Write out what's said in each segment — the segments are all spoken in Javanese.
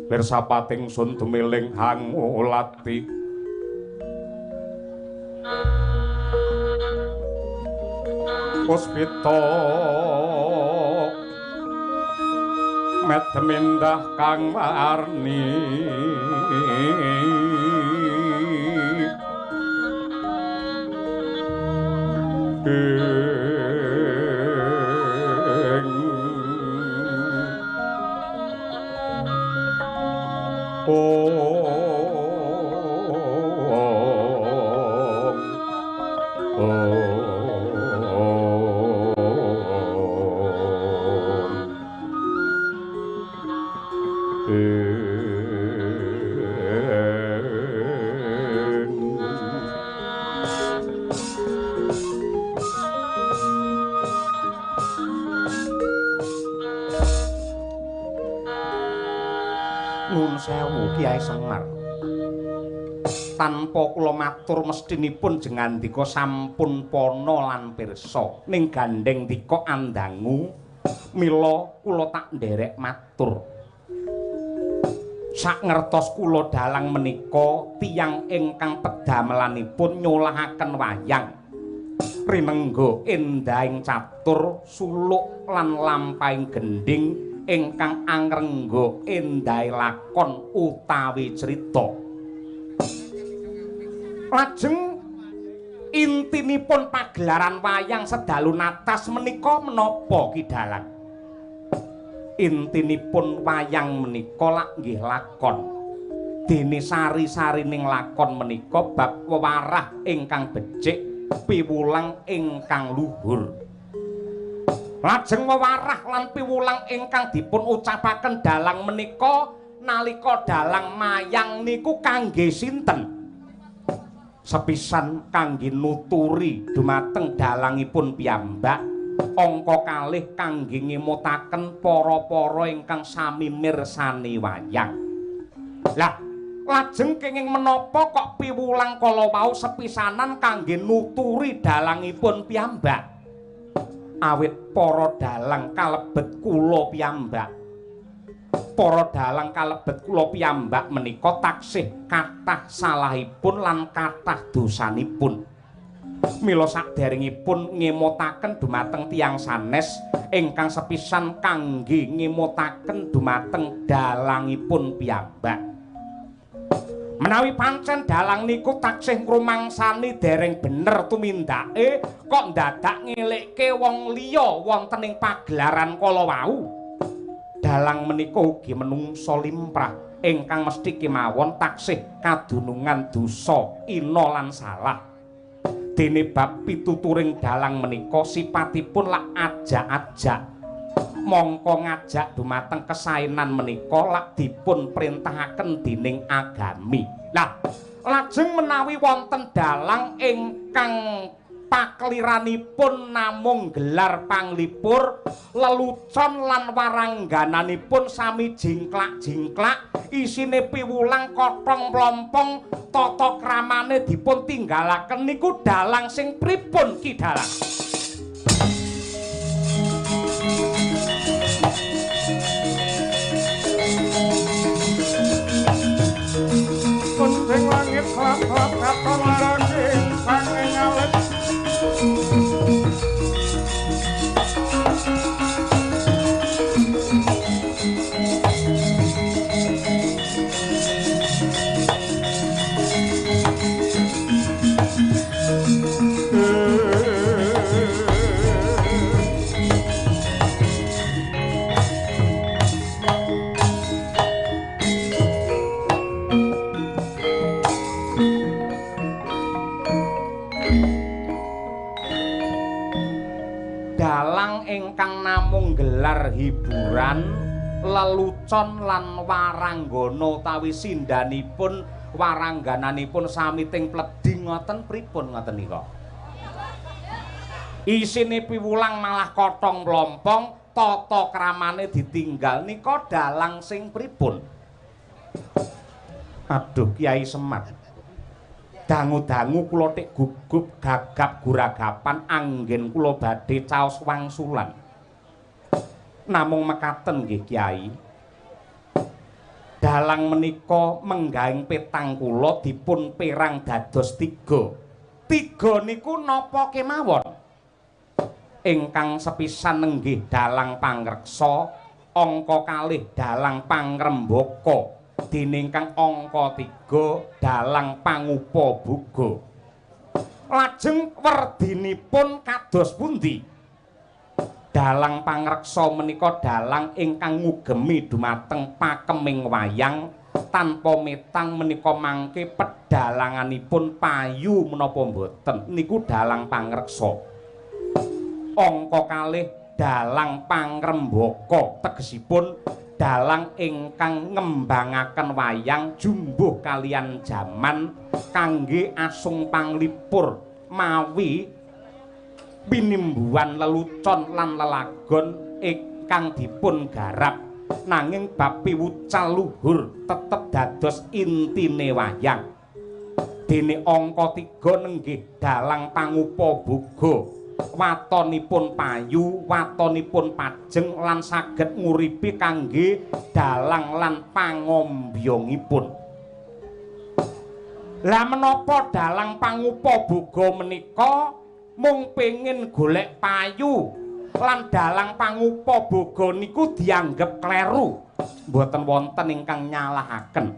Pirsapating sun tumiling hangulati puspita medem indah kang warni Nuwun sewu Kyai Semar. Tanpa kula matur mestinipun jengandika sampun pana lan pirsa. Ning gandheng dika andangu mila kula tak nderek matur. Sakngertos kula dalang menika tiyang ingkang pedamelanipun nyolahaken wayang. Rinengga endahing catur suluk lan lampahing gendhing ingkang angrengga endahe lakon utawi crita. Lajeng intinipun pagelaran wayang sedalu natas menika menapa Ki Dalang? Intinipun wayang menika lak nggih lakon. Dene sari-sarining lakon menika bab wewarah ingkang becik, piwulang ingkang luhur. Lajeng wewarah lan piwulang ingkang dipun ucapaken dalang menika nalika dalang mayang niku kangge sinten? Sepisan kangge nuturi dumateng dalangipun piyambak, angka kalih kangge ngemutaken para-para ingkang sami mirsani wayang. Lah, lajeng kenging menapa kok piwulang kala wau sepisanan kangge nuturi dalangipun piyambak? Awit para dalang kalebet kula piyambak. Para dalang kalebet kula piyambak menika taksih kathah salahipun lan kathah dosanipun. Mila saderengipun ngemutaken dumateng tiyang sanes ingkang sepisan kangge ngemutaken dumateng dalangipun piyambak. Menawi pancen dalang niku taksih ngrumangsani dereng bener tumindake kok ndadak ngelekke wong liya wonten ing pagelaran kala wau. Dalang menika ugi menungsa limrah ingkang mesti kemawon taksih kadunungan dosa, ina lan salah. Dene bab pituturing dalang menika sipatipun lak ajak-ajak. Mongko ngajak dumateng kesaenan menika lak dipun perintahaken dening agami. Lah, lajeng menawi wonten dalang ingkang pakeliranipun namung gelar panglipur, lelucon lan waranggananipun sami jingklak-jingklak, isine piwulang kothong mlompong, tata kramane dipun tinggalaken niku dalang sing pripun Ki Dalang? Kuncing langit klap-klap katon larake sanging alit. Ingkang namung gelar hiburan, lelucon lan waranggana utawi sindhanipun waranggananipun sami ting pledhi ngoten pripun ngoten nika? Isine piwulang malah kothong mlompong, tata kramane ditinggal nika dalang sing pripun? Aduh Kyai Semar, dangu-dangu kula tik gugup gagap guragapan anggen kula badhe caos wangsulan. Namung mekaten nggih Kyai, Dalang menika menggahing petang kula dipun perang dados tiga. Tiga niku napa kemawon? Ingkang sepisan nenggih dalang pangreksa, angka kalih dalang pangrembaka, dene ingkang angka 3 dalang pangupaboga. Lajeng werdinipun kados pundi? Dalang pangreksa menika dalang ingkang ngugemi dumateng pakeming wayang tanpa metang menika mangke pedalanganipun payu menapa mboten, niku dalang pangreksa. Angka kalih dalang pangrembaka, tegesipun dalang ingkang ngembangaken wayang jumbuh kalian jaman kangge asung panglipur mawi pinimbuhan lelucon lan lelagon ingkang dipun garap, nanging bab piwucal luhur tetep dados intine wayang. Dene angka 3 nenggih dalang pangupaboga, watonipun payu, watonipun pajeng lan saged nguripi kangge dalang lan pangombyongipun. Lah menapa dalang pangupaboga menika mung pengin golek payu lan dalang pangupaboga niku dianggep kleru? Mboten wonten ingkang nyalahaken.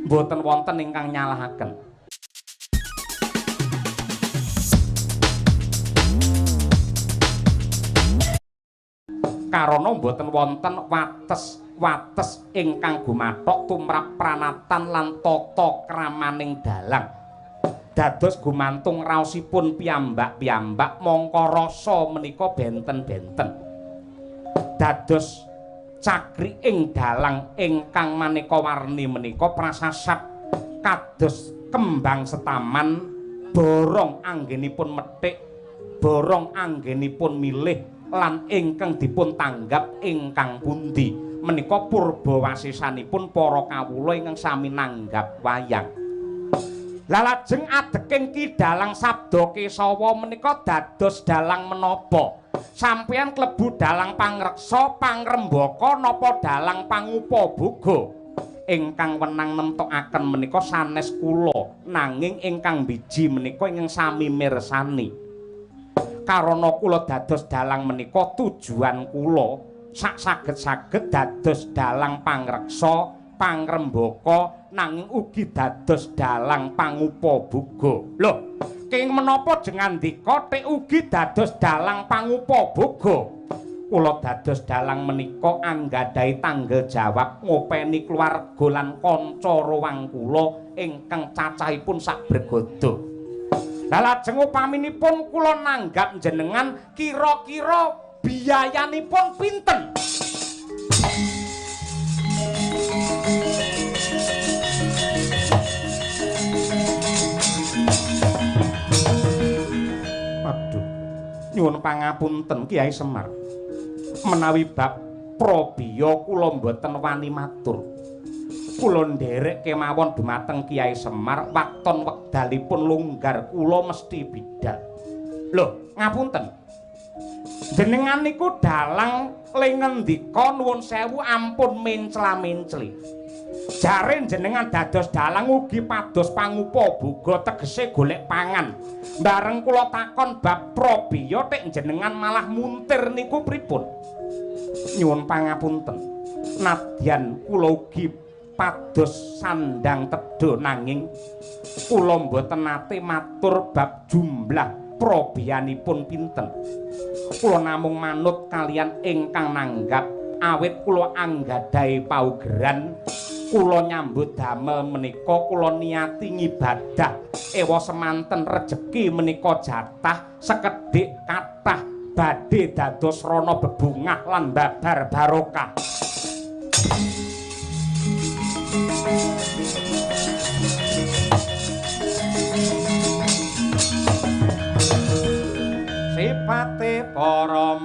Mboten wonten ingkang nyalahaken. Karana mboten wonten wates-wates ingkang gumathok tumrap pranatan lan tata kramaning dalang. Dados gumantung raosipun piyambak-piyambak mongko rasa menika benten-benten. Dados cakriing dalang ingkang maneka warni menika prasasat kados kembang setaman, borong anggenipun methik, borong anggenipun milih lan ingkang dipun tanggap ingkang pundi. Menika purbawasisanipun para kawula ingkang sami nanggap wayang. Lah lajeng adeking Ki Dalang Sabda Kesawa menika dados dalang menapa? Sampeyan klebu dalang pangreksa, pangrembaka napa dalang pangupaboga? Ingkang wenang nemtokaken menika sanes kula, nanging ingkang biji menika ingkang sami mirsani. Karana kula dados dalang menika tujuan kula sak saged-saged dados dalang pangreksa, pangrembaka, nanging ugi dados dalang pangupaboga. Lho, kenging menapa jengandika tek ugi dados dalang pangupaboga? Kula dados dalang menika anggadhahi tanggel jawab ngopeni keluarga lan kanca rowang kula ingkang cacahipun sak bregodo. Lah lajeng upaminipun kula nanggap jenengan kira-kira biayanipun pinten? Aduh, nyuwun pangapunten Kiai Semar. Menawi bab prabiya kula mboten wani matur. Kula nderek kemawon dumateng Kiai Semar, wakton wekdalipun longgar kula mesti bidal. Lho, ngapunten. Jenengan niku dalang le ngendika nuwun sewu ampun mencla-mencli. Jare jenengan dados dalang ugi pados pangupaboga tegese golek pangan. Bareng kula takon bab prabiya tek jenengan malah muntir niku pripun? Nyuwun pangapunten. Nadyan kula ugi pados sandang tedha nanging kula mboten nate matur bab jumlah prabiyanipun pinten. Kula namung manut kalian ingkang nanggap awit kula anggadhahi paugeran. Kula nyambut damel menika kula niati ngibadah ewa semanten rejeki menika jatah sekedhik kathah badhe dados rana bebungah lan babar barokah. Sipate para